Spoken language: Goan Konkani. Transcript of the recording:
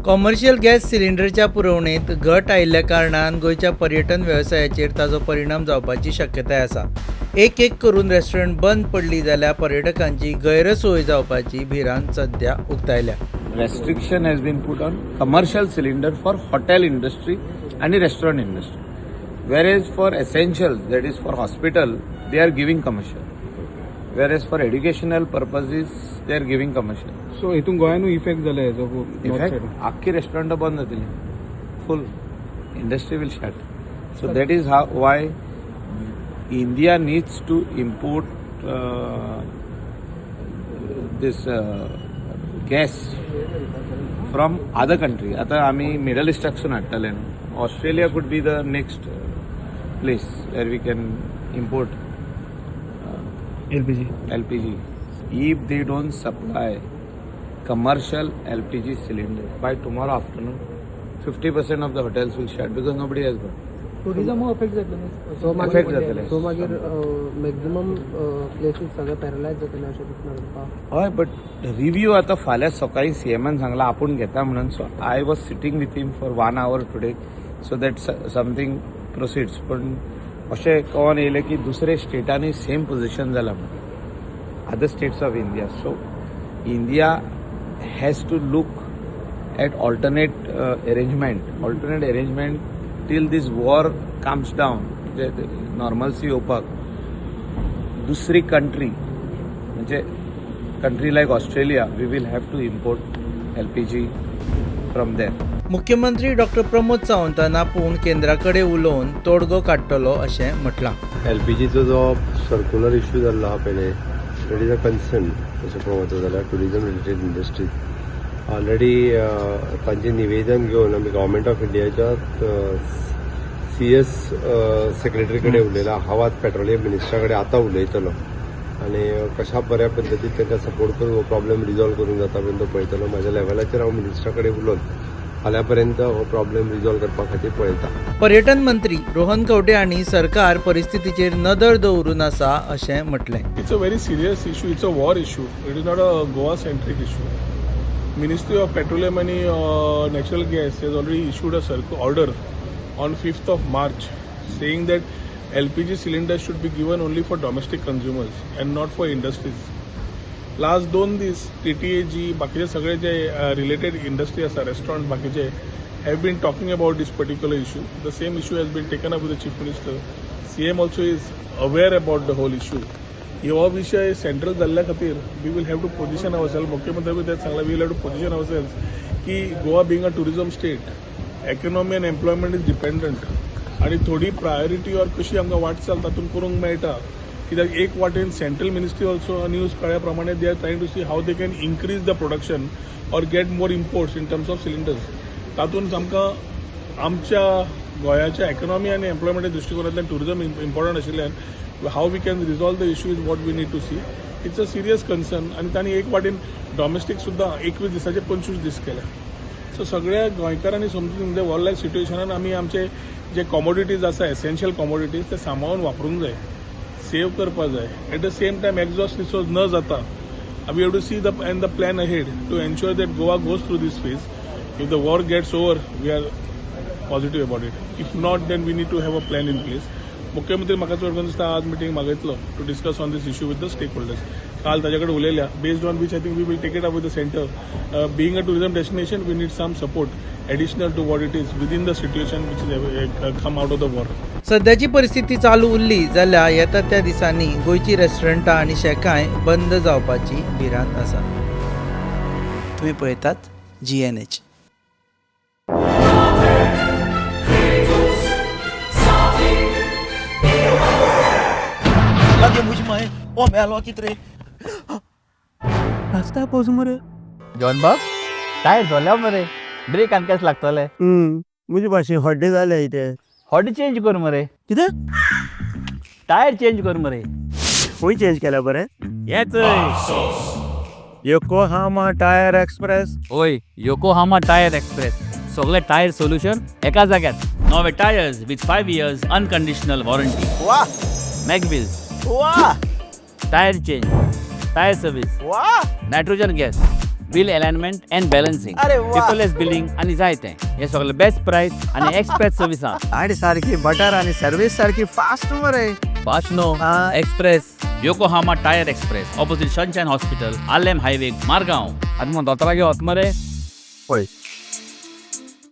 कॉमर्शियल गॅस सिलिंडरच्या पुरवणेत घट आयिल्ल्या कारणान गोंयच्या पर्यटन वेवसायाचेर ताजो परिणाम जावपाची शक्यताय आसा. एक एक करून रेस्टॉरंट बंद पडली जाल्यार पर्यटकांची गैरसोय जावपाची भिरांत सध्या उक्तायल्या. Restriction has been put on commercial cylinder for hotel industry and restaurant industry, whereas for essentials, that is for hospital, they are giving commercial, whereas for educational purposes they are giving commercial. So हितून गोंयानूय इफेक्ट जाला हेजो? इफेक्ट, आख्खी रेस्टॉरंटां बंद जातली, full industry will shut. So that is how why India needs to import this gas from other country. आता आमी मिडल इस्टाकसून हाडटाले न्हू. Australia could be the next place where we can import LPG. LPG. If they don't supply commercial LPG cylinder by tomorrow afternoon, 50% of the hotels will shut because nobody has got. Tourism affect जातलें न्हू? सो Affect मागीर जातलें. सो मागीर मॅक्झिमम प्लेसीस सगळे पॅरलायज जातले अशें दिसना तुमकां? हय, बट रिव्यू आतां फाल्यां सकाळीं सीएमान सांगलां आपूण घेता म्हणून. So I was sitting with him for one hour today so that something proceeds. पण अशें कळोन येयलें की दुसरे स्टेटांनी सेम पोझिशन जालां म्हणून, other states of India. So India has to look at alternate arrangement till this war calms down. म्हणजे नॉर्मलसी येवपाक दुसरी कंट्री, म्हणजे country like Australia, we will have to import LPG from there. मुख्यमंत्री डॉक्टर प्रमोद सावंतान आपूण केंद्रा कडेन उलोवन तोडगो काडटलो अशें म्हटलां. एलपीजीचो जो सर्कुलर इश्यू जाल्लो आहा पयले, that is a concern. तशें पळोवपाचो जाल्यार टुरिजम रिलेटेड इंडस्ट्रीज ऑलरेडी तांचें निवेदन घेवन आमी गव्हर्मेंट ऑफ इंडियाच्या सीएस सेक्रेटरी कडेन उलयला. हांव आज पेट्रोलियम मिनिस्टरा कडेन आतां उलयतलो आनी कशा बऱ्या पद्दतीन तांकां सपोर्ट करून हो प्रॉब्लेम रिजॉल्व करूंक जाता म्हणून तो पळयतलो. म्हाज्या लेवलाचेर हांव मिनिस्टरा कडेन उलोवन फाल्यां पर्यंत हो प्रॉब्लेम रिजॉल्व करपा खातीर पळयता. पर्यटन मंत्री रोहन खंवटे हांणी सरकार परिस्थितीचेर नदर दवरून आसा अशें म्हटलें. It's a very serious issue. It's a war issue. It is not a Goa centric issue. Ministry of Petroleum and Natural Gas has already issued a order on 5th of March saying that LPG cylinders should be given only for domestic consumers and not for industries. Last 2 दीस टीटीए जी, बाकीचे सगळे जे रिलेटेड इंडस्ट्री आसा, रेस्टॉरंट बाकीचे, have been talking about this particular issue. The same issue has been taken up with the Chief Minister. CM also is aware about the whole issue. हो विशय सेंट्रल जाल्ल्या खातीर we will have to position ourself. मुख्यमंत्र्याकूय तेच सांगलां, we will have to position ourself की Goa being a tourism state, economy and employment is dependent आनी थोडी प्रायोरिटी ऑर कशी आमकां वाटचाल तातूंत करूंक मेळटा. कित्याक एक वाटेन सेंट्रल मिनिस्ट्री ऑल्सो न्यूज कळ्ळ्या प्रमाणे they are trying to see how they can increase the production or get more imports in terms of cylinders. तातूंत आमकां आमच्या गोंयाच्या इकॉनॉमी आनी एम्प्लॉयमेंटा दृश्टिकोनांतल्यान टुरिझम इम्पॉर्टंट आशिल्ल्यान how we can resolve the issue is what we need to see. It's a serious concern. आनी तांणी एक वाटेन डॉमेस्टीक सुद्दां 21 दिसाचे 25 दीस केले. सो सगळ्या गोंयकारांनी समजून म्हणजे वॉर लायक सिट्युएशनान आमी आमचे जे कॉमोडिटीज आसा, एसेन्शियल कॉमोडिटीज, ते सांबाळून वापरूंक जाय, सेव करपा जाय. At the same time, exhaust resource न जाता we have to see the and the plan ahead to ensure that Goa goes through this phase. If the war gets over, we are positive about it. If not, then we need to have a plan in place. मुख्यमंत्री म्हाका चड करून दिसता आज meeting मागयतलो to discuss on this issue with the stakeholders. काल ताजे कडेन उलयल्या, based on which I think we will take it up with the centre. Being a tourism destination, we need some support additional to what it is within the situation which is come out of the war. सध्याची परिस्थिती चालू उरली जाल्यार येता त्या दिसांनी गोंयची रेस्टॉरंटां आनी शॅकांय बंद जावपाची भिरांत आसा. तुमी पळयतात जीएनएच. लागे म्हजी माय ओ मेलो कित रे रस्त्यार पोस मरे. जॉन बाब, टायर जोल्या मरे, ब्रेक आनी केस लागतले. म्हजे भाशेन हड्डे जाले इथे. हॉट चेंज कर मरे. कितें? टायर चेंज कर मरे. खंय चेंज केल्या बरें? येच. Yokohama tyre express. ओय, योकोहामा टायर एक्सप्रेस. सगळे टायर सोल्युशन एका जाग्यार. नवे tyres with 5 years unconditional warranty. वा. मॅग व्हील्स. वा. Tyre change, tyre service. वा. Nitrogen gas. Wheel alignment and balancing, अरे वा. पेपरलेस बिलिंग आनी जाय तें. हे सगळे बेस्ट प्रायस आनी एक्सप्रेस सर्विसा. आणि सारखी बटर आणि सर्विस सारखी फास्ट मरे. Fast no. हा. Express, Yokohama tyre express, opposite Sunshine hospital, Arlem highway, Margao. आतां मग दोतोरागे वत मरे. पळय.